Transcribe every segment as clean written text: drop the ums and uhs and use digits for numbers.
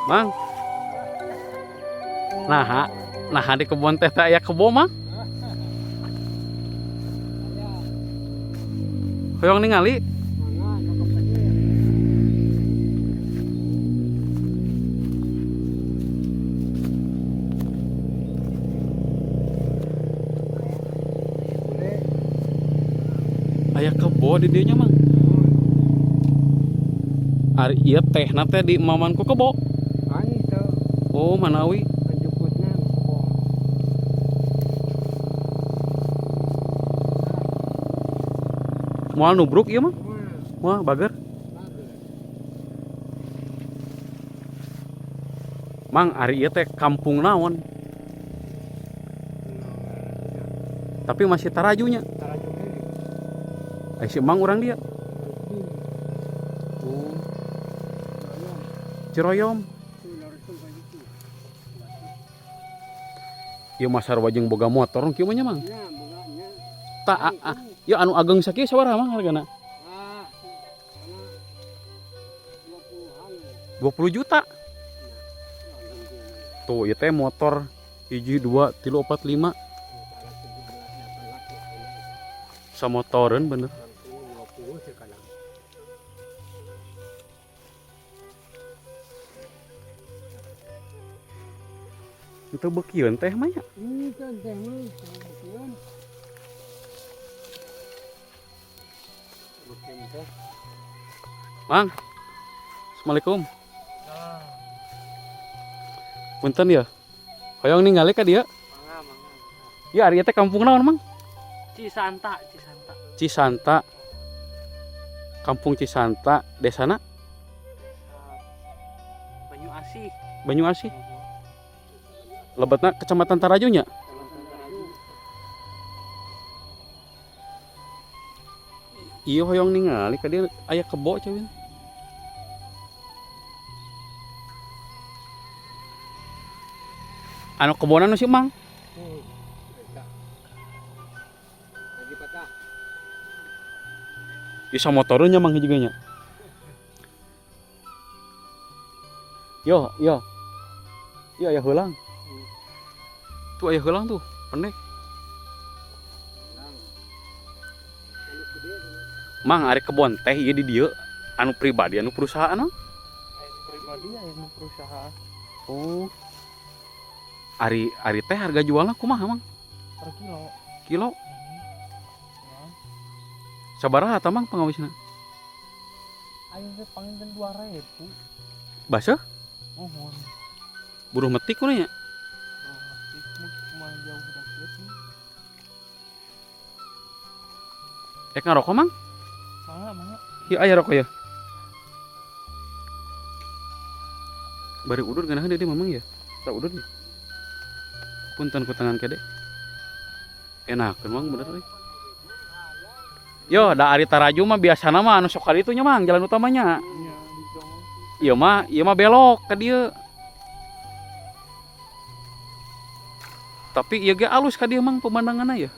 Mang. Nah, nah di kebun teh teh aya kebo, Mang. Hoyong ningali. Aya kebo di dieu nya, Mang. Ari ieu tehna teh di maman ku kebo. Oh, manawi. Moal nubruk ieu mah. Wah, bager. Mang, ari ieu teh kampung naon? Tapi masih tarajunya. Ai si Mang urang dia. Oh. Ciroyom. Ieu mah sarua jeung boga motor nu kieu mah nya, Mang. Ta ah, ya anu ageng sakieu sabaraha, Mang, hargana? 20 juta. Tuh, ieu teh motor 1 2 3 4 5. Samotoreun bener. Itu bekieun teh mah nya. Mang. Assalamualaikum. Punten ya. Hoyong ningali ka dieu. Mangga, mangga. Ya ari teh kampung naon, Mang? Cisanta, Cisanta. Cisanta. Kampung Cisanta, desana Banyu Asih. Banyu Asih. Lebetna Kecamatan Taraju nya. Iya hoyong ningali ka dieu aya kebo cewek. Anu kebonan nu si Mang. Bisa motornya Mang juga nya. Yo, yo. Iya aya heulang. Tuh aya heulang tuh, pendek. Mang ari kebon teh ieu di dieu anu pribadi anu perusahaan, Mang? Aya pribadi, aya nu perusahaan. Oh. Ari ari teh harga jualna kumaha, Mang? Per kilo. Kilo? Ya. Sabaraha tah, Mang, pangawisna? Ayo teh panginten 2000. Baseuh? Muhun. Buruh metik kudu nya? Buruh metik mah kumaha jauh da kieu. Rek ngarokok, Mang? Mangga, mangga. Ieu aya rokok ya. Bari udur ngeunaheun deui Mamang ya. Tak udur nya. Punten ku tangan kede. Enakeun, Mang, bener euy. Yo, da ari Taraju mah biasana mah anu sok ka ditu nya, Mang, jalan utamanya. Iya, di Ieu mah belok ka dieu. Tapi ieu ge alus ka dieu, Mang, pemandanganna ya.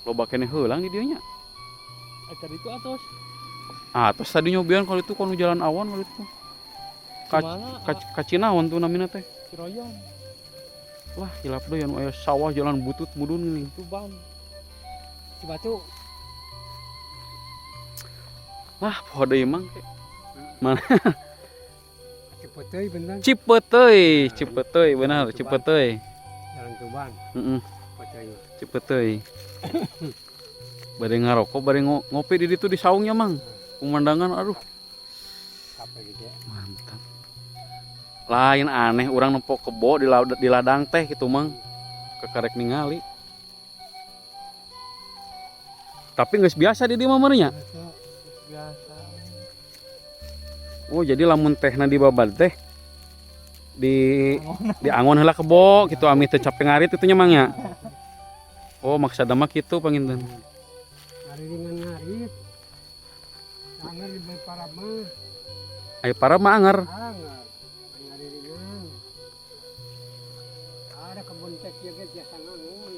Loba keneh heulang di dieu nya. Eta ditu atos. Ah, atos tadi nyobian kalau itu kono jalan awan kalau itu. Ka Cinaon tuh namina teh. Ciroyom. Wah, hilap deui anu aya sawah jalan butut mudun geuning. Tuban. Cibatu. Wah, poho deui Mang. Mana? Cipeteuy bener. Cipeteuy, Cipeteuy benar, Cipeteuy. Jalan Tuban. Heeh. Cipeteuy. Cipeteuy. Bade ngarokok, bade ngopi di ditu di saungnya, Mang. Pemandangan aduh. Mantap. Lain aneh urang nempo kebo di ladang teh gitu, Mang. Kekarek ningali. Tapi geus biasa di dieu mah meureun nya. Biasa. Oh, jadi lamun tehna dibabad teh di angon heula kebo gitu ami teu capek ngarit itu nya, Mang nya. Oh, maksudna mah kitu panginten. Ngariringan ngarit. Anger di para mah. Ai para mah anger. Anger. Ngariringan. Ada kebun teh ieu ge biasa ngangon.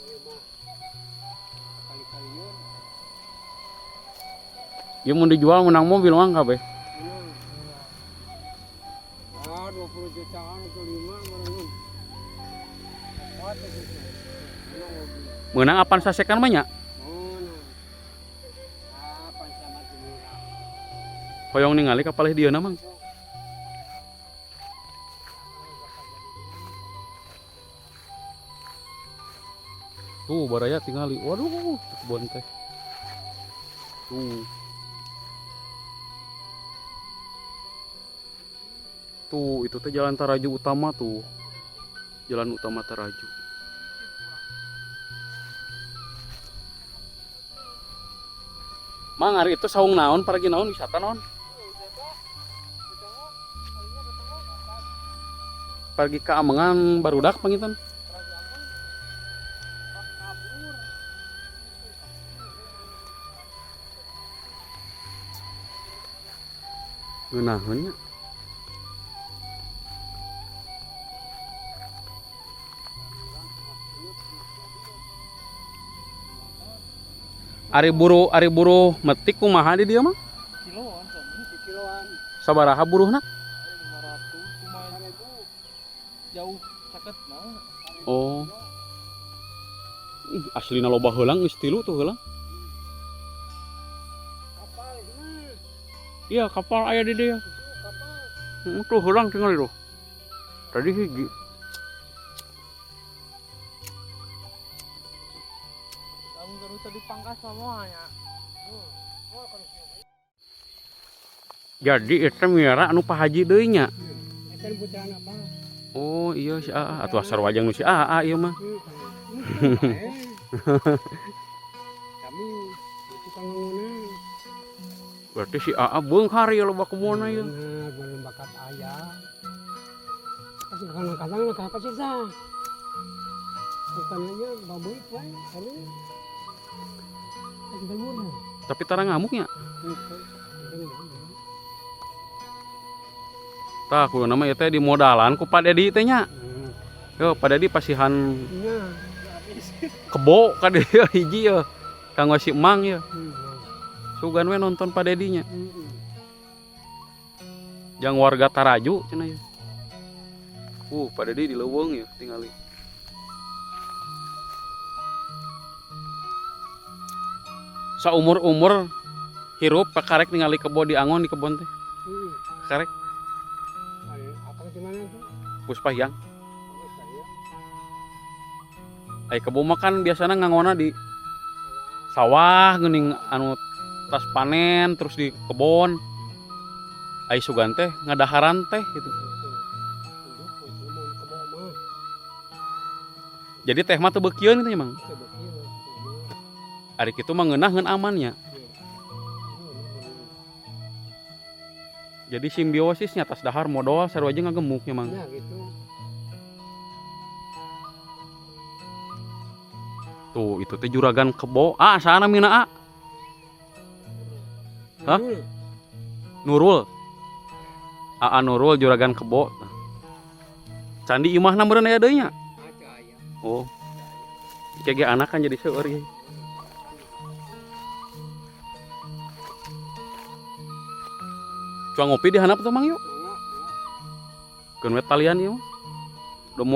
Ieu mah kali-kalian. Ieu mun dijual menang mobil mang kabeh. Ah, 20 jutaan atau 5 barang. Apa itu? Menang mobil. Meunang apan sasekan mah nya? Menang. Apa sama murah. Hoyong ningali ka palih dieuna mang. Tuh baraya tingali. Waduh, kebon teh. Tuh. Tuh, itu teh jalan Taraju utama tuh. Jalan utama Taraju. Mang, ari itu saung naon, paragi naon, wisata naon? Paragi ka amengan barudak pangitan. Ngeunaheun nya. Ari buruh metik kumaha di dieu mah? Kiloan sami. Kiloan. Sabaraha buruhna? 500 kumaha jauh caket nah. Oh. Ih, aslina loba heulang geus tilu tuh heulang. Kapal ini. Iya, kapal aya di dieu. Kapal. Heeh, tuh heulang tinggal tuh. Tadi hiji. Kamu kalau tadi pangkas semuanya. Jadi itu miara anu Pak Haji deui nya. Ikan putrana apa? Oh iya si AA atuh asar wajang nu si AA ieu mah. Kami tukang nguna. Berarti si AA beunghar ya loba kebonna ieu. Nah, belum bakat ayah. Kadang-kadang lah apa sih sah? Bukan aja babuik kan, kami. Kita murah. Tapi tara ngamuknya. Tah kudu nama ieu teh di modalan ku Pak Dedi teh nya. Yo Pak Dedi pasihan Iya. kebo ka dieu hiji ye. Kanggo si Emang ye. Sugan we nonton Pak Dedi nya. Jang warga Taraju cenah ye. Pak Dedi di leuweung ye tingali. Saumur-umur hirup kakarek ningali kebo di angon di kebon teh. Kakarek Apa gimana tuh? Puspa Hyang. Ai kebo mah kan biasana ngangona di sawah geuning anu tas panen terus di kebon. Ai sugan teh ngadaharan teh gitu. Jadi teh mah teu beukieun kitu nya Mang. Ari kitu mah ngeunah ngeun amannya. Jadi simbiosisnya tas dahar modal sarua jeung ngagemuknya Mang. Ya gitu. Tuh itu teh juragan kebo. Ah, sana mina ah. Hah? Nurul. Aa Nurul juragan kebo. Candi imahna meureun aya deui nya. Oh. Kege anak kan jadi seueur ieu. Cuang ngopi di handap tuh Mang yuk. Keun we talian ieu mah. Udah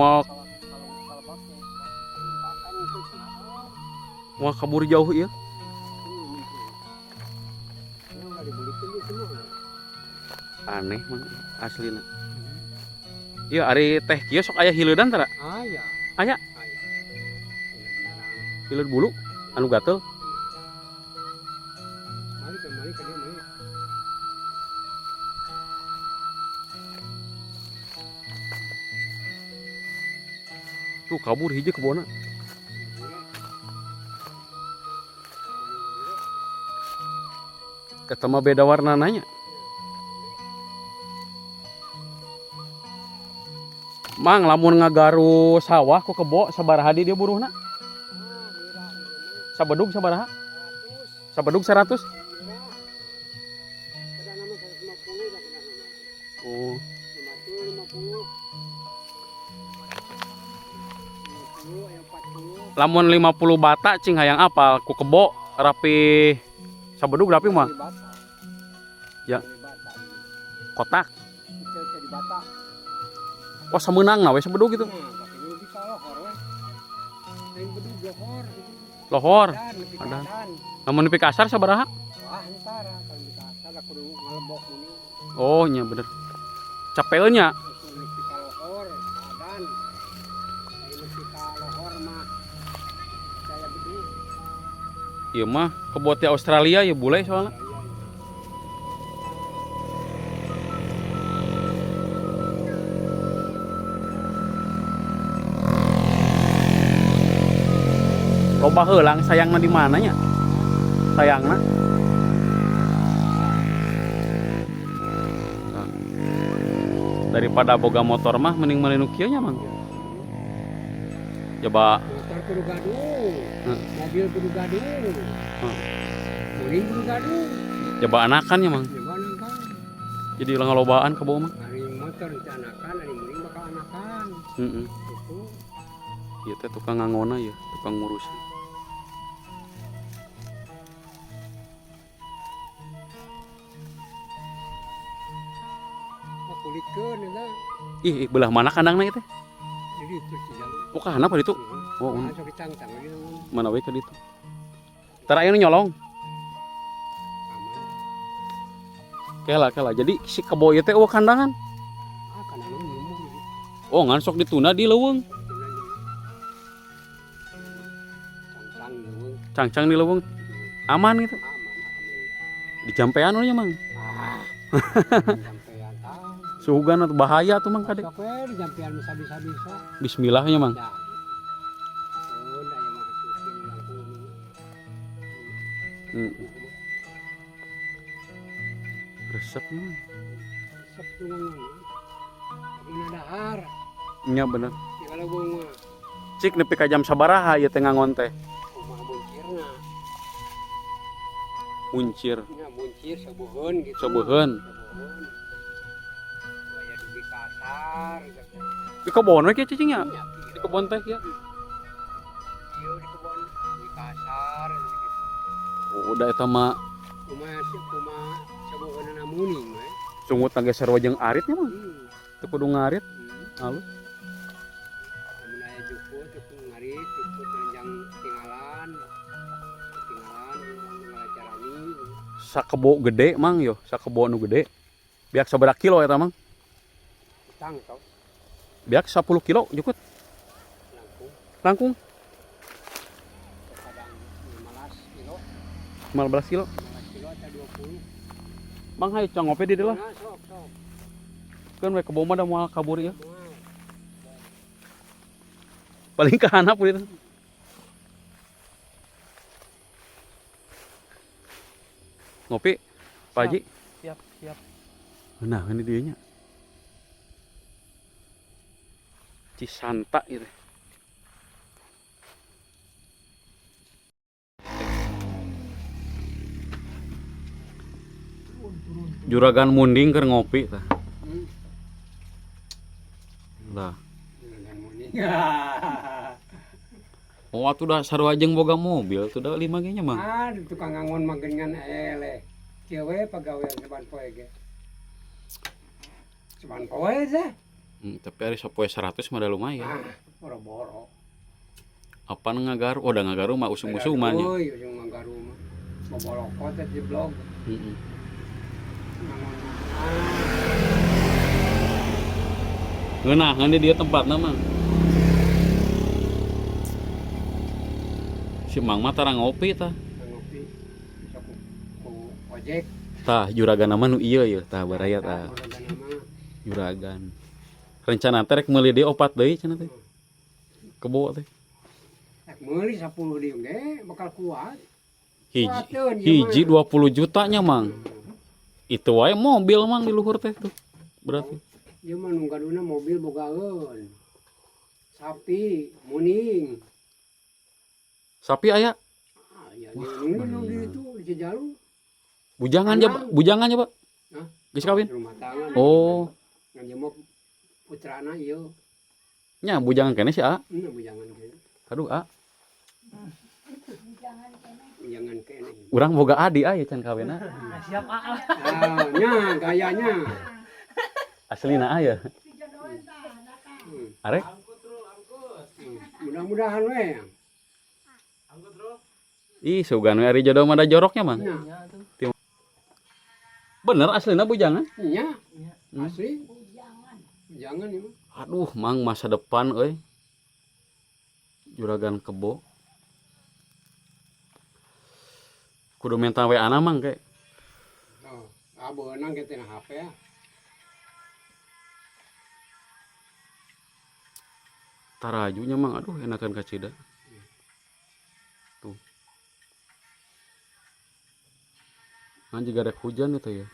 moal kabur jauh ieu. Aneh Mang aslina. Iya ari teh kieu sok aya hileudan tara? Aya. Aya? Aya. Hileud bulu anu gatel. Mari ke mari ke dia mari. Tuh kabur hiji kebona. Eta mah beda warna nanya. Mang lamun ngagaru sawah ku kebo sabaraha di dia buruhna? Sabedug sabaraha? Sabedug 100? Oh. Lamun 50 bata cing hayang apal ku kebo rapi Sabedug tapi mah Di bata. Ya. Di bata. Kotak. Itu teh di bata. Wah, sameunangna we sabedug gitu. Nah, tapi ini lebih kalah lohor we. Lain bedug lohor gitu. Lohor. Dan lebih Ada. kanan. Lamun nepi kasar sabaraha? Wah, antara kalau di kasar aku kudu ngelebok muni. Oh, nya bener. Capeun nya. Itu lebih ka lohor, adan. Lain lebih ka lohor mah saya bedug. Ieu mah kebo ti Australia ya bule soalnya. Iya, iya. Loba heulang sayangna di mana nya? Sayangna. Nah. Daripada boga motor mah mending meuli nu kieu nya, Mang. Coba. Motor kudu gaduh, mobil kudu gaduh, muling kudu gaduh. Coba anakan ya, Mang. Nyoba nangkan. Jadi ngalobaan kebo mah. Ari motor itu anakan, ari muling bakal anakan. Heeh. Gitu. Ieu teh tukang ngangona ya, tukang ngurus. Oh, kulitkeun eta. Ih, ih, belah mana kandangna ieu teh? Jadi itu si jalu. Oh, ka handap ditu. Heeh. Oh, Nah, sok dicangcang we ditu. mana we ka ditu. Tara aya nu nyolong. Aman. Kela kela. Jadi si kebo ieu teh euweuh kandangan. Ah, kana lu nyumbung gitu. Oh, ngan sok ditunda di leuweung. Cenah nya. Cangcang leuweung. Cangcang di leuweung. Aman gitu. Aman alhamdulillah. Dijampean we nya, Mang. Ah. Dijampean tah. Suhugan atau bahaya tuh, Mang, kade. Sok we dijampean bisa-bisa-bisa. Bismillahnya, Mang. Dah. Oh, da ieu mah susin langkung. Resep nya, Mang. Resep tuh ngomong. Mun dahar, Nya bener. di kalau mah Cik nepi ka jam sabaraha ieu teh ngangon teh? kumaha buncirna. Uncir. Nya buncir sabuheun gitu. Sabuheun. Sabuheun. Aya dugi kasar gitu. Di kebon we kieu cicing nya. Nya, Di kebon teh ya. Ieu di kebon di kasar gitu. Oh, udah eta mah Kumaha sih kumaha sabuheunna muning we. sungut ge sarua jeung arit nya, Mang. Teu kudu ngarit, halus. Lamun aya jukut teu kudu ngarit, jukut ranjang tinggalan. Ketinggalan, tinggalan carani. Sakebo gede, Mang, yo, sakebo nu gede. Biak sabaraha kilo eta, Mang? Tang tok Biak 10 kilo jukut langkung langkung kadang 15 kilo, 15 kilo. 15 kilo atau 20. Mang hayu cang ngopi di dieu lah. Nah, sok sok. Keun we kebo mah da moal kabur ieu. Moal. Paling ka handap gitu. Ngopi, Pak Haji. Siap, siap. Nah, ini dia nya. Cisanta itu. Juragan munding keur ngopi tah. Lah. Juragan munding. Oh, atuh dah sarua jeung boga mobil tuh dah lima ge nya, Mang. Ah, di tukang ngangon mah geuningan eleh. Kieu we pagawean saban poe ge. Saban poe teh. Tapi ari sapoe 100 mah da lumayan. Ah, boro-boro. Apaan ngagaru? Oh, da ngagaru mah usum-usuman nya. Euy, usum ngagaru mah. Bobolokot teh di blog. Heeh. Ngangon mah. Ah, Ngeunah di dia tempatna, Mang. Si Mang mah tara ngopi tah. Ngopi bisa ku ojek. Tah juragan mah nu ieu ye tah baraya tah. Juragan mah. Juragan. Rencana teh rek meuli deui opat deui cenah teh. Kebo teh. Rek meuli 10 deui ge bakal kuat. Hiji Kuateun ieu hiji mah. 20 juta nya, Mang. Itu wae mobil, Mang, di luhur teh tuh. Berarti. Ieu mah nu gaduna mobil bogaeun. Sapi, muning. Sapi aya? Ah, ya di nu di itu di Cijalu. Bujangan ya, Kandang. bujangan ya, Pak? Hah? Geus kawin? Rumah tangga. Oh, Ngan ieu mah putrana ieu. Nya bujangan keneh si A. Bujangan keneh. Aduh, A. Jangan kene. Urang boga adi aya can kawena. Siap ah. Ah, nya gayanya. Aslina aya. Arek Mudah-mudahan we. ih sugan we ari jodoh mah da joroknya Mang. Nya. Nya tuh. Bener aslina bujangan. Nya. Nya. Asli. Jangan ya. Aduh, Mang masa depan euy. Juragan kebo. Kudu minta WA na Mang kayak. Oh, ah beunang kita na HP ya. Tarajunya Mang, aduh enakan kacida. Tuh. Ngan juga rek hujan itu ya.